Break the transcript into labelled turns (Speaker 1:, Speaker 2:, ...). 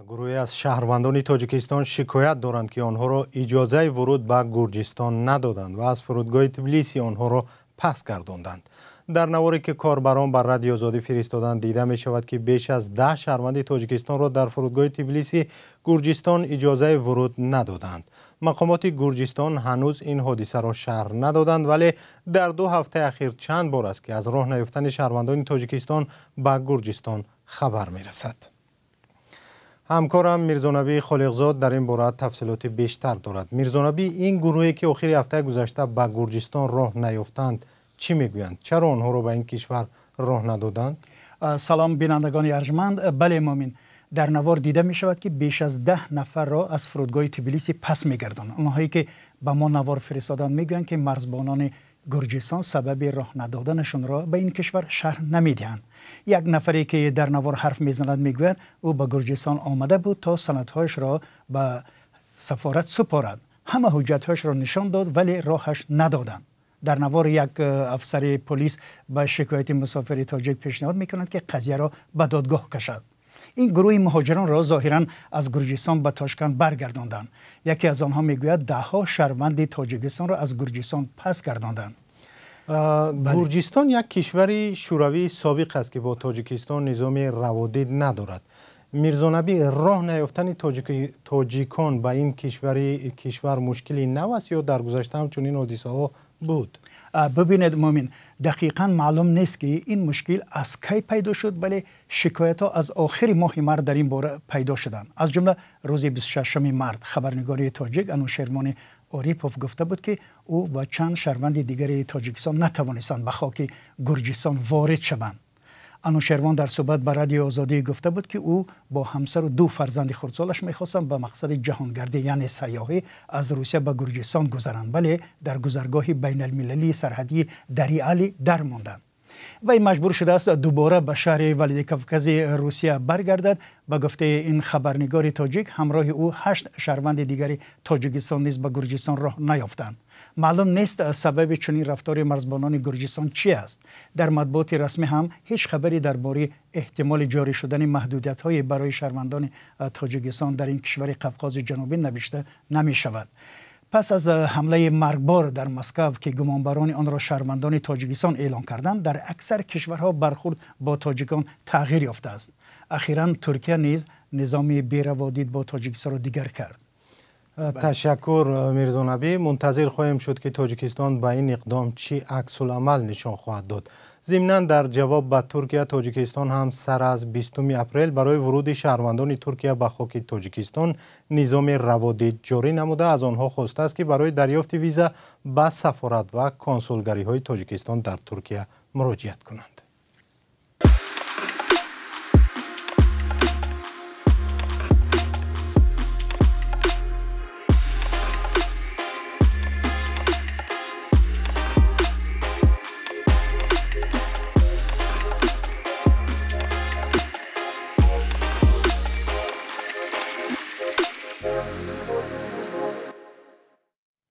Speaker 1: Гурӯҳе аз шаҳрвандони Тоҷикистон шикоят доранд, ки онҳоро иҷозаи вуруд ба Гурҷистон надоданд ва аз фурудгоҳи Тбилиси онҳоро пас гардонданд. Дар наворе, ки корбарон ба Радиои Озодӣ фиристоданд, дида мешавад, ки беш аз 10 шаҳрванди Тоҷикистонро дар фурудгоҳи Тбилиси Гурҷистон иҷозаи вуруд надоданд. Мақомоти Гурҷистон ҳанӯз ин ҳодисаро шарҳ надоданд, вале дар 2 ҳафтаи ахир чанд бор аст, ки аз роҳ наёфтани шаҳрвандони Тоҷикистон ба Гурҷистон хабар мерасад. Ҳамкорам Мирзонабӣ Холиқзод дар ин бора тафсилоти бештар дорад. Мирзонабӣ, ин гурӯҳе, ки охири ҳафтаи гузашта ба Гурҷистон роҳ наёфтанд, чӣ мегӯянд? Чаро онҳоро ба ин кишвар роҳ надоданд?
Speaker 2: Салом, бинандагони арҷманд. Бале, Мумин, дар навор дида мешавад, ки беш аз 10 нафарро аз фурудгоҳи Тбилиси пас мегардонанд. Онҳое, ки ба мо навор фиристоданд, мегӯянд, ки марзбонони Гурҷистон сабаби роҳ надоданашонро ба ин кишвар шарҳ намедиҳанд. Як нафаре, ки дар навор ҳарф мезанад, мегӯяд, ӯ ба Гурҷистон омада буд, то санадҳояшро ба сафорат супорад. Ҳама ҳуҷҷатҳояшро нишон дод, вале роҳаш надоданд. Дар навор як афсари полис ба шикояти мусофири тоҷик пешниҳод мекунад, ки қазияро ба додгоҳ кашад. Ин гурӯҳи муҳоҷиронро зоҳиран аз Гурҷистон ба Тошканд баргардонданд. Яке аз онҳо мегӯяд, даҳҳо шаҳрванди Тоҷикистонро аз Гурҷистон пас гардонданд.
Speaker 1: Гурҷистон як кишвари шӯравии собиқ аст, ки бо Тоҷикистон низоми раводид надорад. Мирзонабӣ, роҳ наёфтани тоҷикон ба ин кишвар мушкили нав аст ё дар гузашта ҳам чунин ҳодисаҳо буд?
Speaker 2: Бибинед, Мумин, дақиқан маълум нест, ки ин мушкил аз кай пайдо шуд, вале шикоятҳо аз охири моҳи март дар ин бора пайдо шуданд. Аз ҷумла рӯзи 26 март хабарнигори тоҷик Анушервони Орипов гуфта буд, ки ӯ ва чанд шаҳрванди дигари Тоҷикистон натавонистанд ба хоки Гурҷистон ворид шаванд. Анушервон дар суҳбат ба Радиои Озодӣ гуфта буд, ки ӯ бо ҳамсару 2 фарзанди хурдсолаш мехостанд ба мақсади ҷаҳонгардӣ, яъне сайёҳӣ, аз Русия ба Гурҷистон гузаранд, вале дар гузаргоҳи байналмилалии сарҳадии Дариали дармонданд. Вай маҷбур шудааст дубора ба шаҳри Владикавкази Русия баргардад. Ба гуфтаи ин хабарнигори тоҷик, ҳамроҳи ӯ 8 шаҳрванди дигари Тоҷикистон низ ба Гурҷистон роҳ наёфтанд. Маълум нест, сабаби чунин рафтори марзбонони Гурҷистон чи аст. Дар матбуоти расмӣ ҳам ҳеҷ хабаре дар бораи эҳтимоли ҷорӣ шудани маҳдудиятҳое барои шаҳрвандони Тоҷикистон дар ин кишвари Қавқози Ҷанубӣ навишта намешавад. Пас аз ҳамлаи маргбор дар Москав, ки гумонбарони онро шаҳрвандони Тоҷикистон эълон карданд, дар аксар кишварҳо бархурд бо тоҷикон тағйир ёфтааст. Ахиран Туркия низ низоми бераводид бо Тоҷикистонро дигар кард.
Speaker 1: Ташаккур, Мирзонабӣ. Мунтазир хоҳем шуд, ки Тоҷикистон ба ин иқдом чӣ аксуламал нишон хоҳад дод. Зимнан, дар ҷавоб ба Туркия, Тоҷикистон ҳам сар аз 20 апрел барои вуруди шаҳрвандони Туркия ба хоки Тоҷикистон низоми раводид ҷорӣ намуда, аз онҳо хостааст, ки барои дарёфти виза ба сафорат ва консулгариҳои Тоҷикистон дар Туркия муроҷиат кунанд.